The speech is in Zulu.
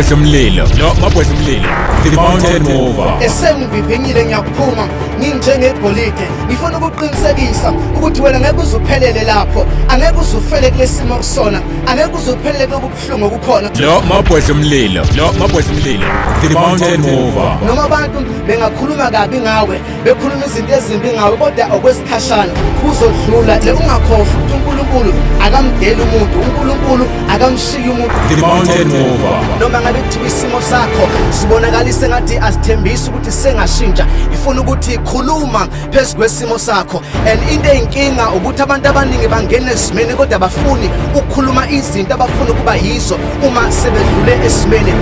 Mabhodla umlilo, lo mabhodla umlilo, The Mountain Mover. Esengivivinyile ngiyaphuma nginjengegolide. Ngifuna ukuqinisekisa ukuthi wena ngeke uze uphelele lapho, angeke uze ufele kulesimo kusona, angeke uze uphelele kulobuhlungu okukhona. Lo mabhodla umlilo, lo mabhodla umlilo, The Mountain Mover. Noma abantu bengakhuluma kabi ngawe, bekhuluma izinto ezimbi ngawe, kodwa okwesikhashana kuzodlula. Le ungakhohlwa ukuthi uNkulunkulu akamdeli umuntu, uNkulunkulu akamshiyi umuntu. The Mountain Mover. Noma ngabe kuthiwa isimo sakho sibonakalise ngathi asithembisi ukuthi sengashintsha, ifuna ukuthi khuluma phezu kwesimo sakho. And into eyinkinga ukuthi abantu abaningi bangena esimeni kodwa abafuni ukukhuluma izinto abafuna ukuba yizo uma sebedlule esimeni.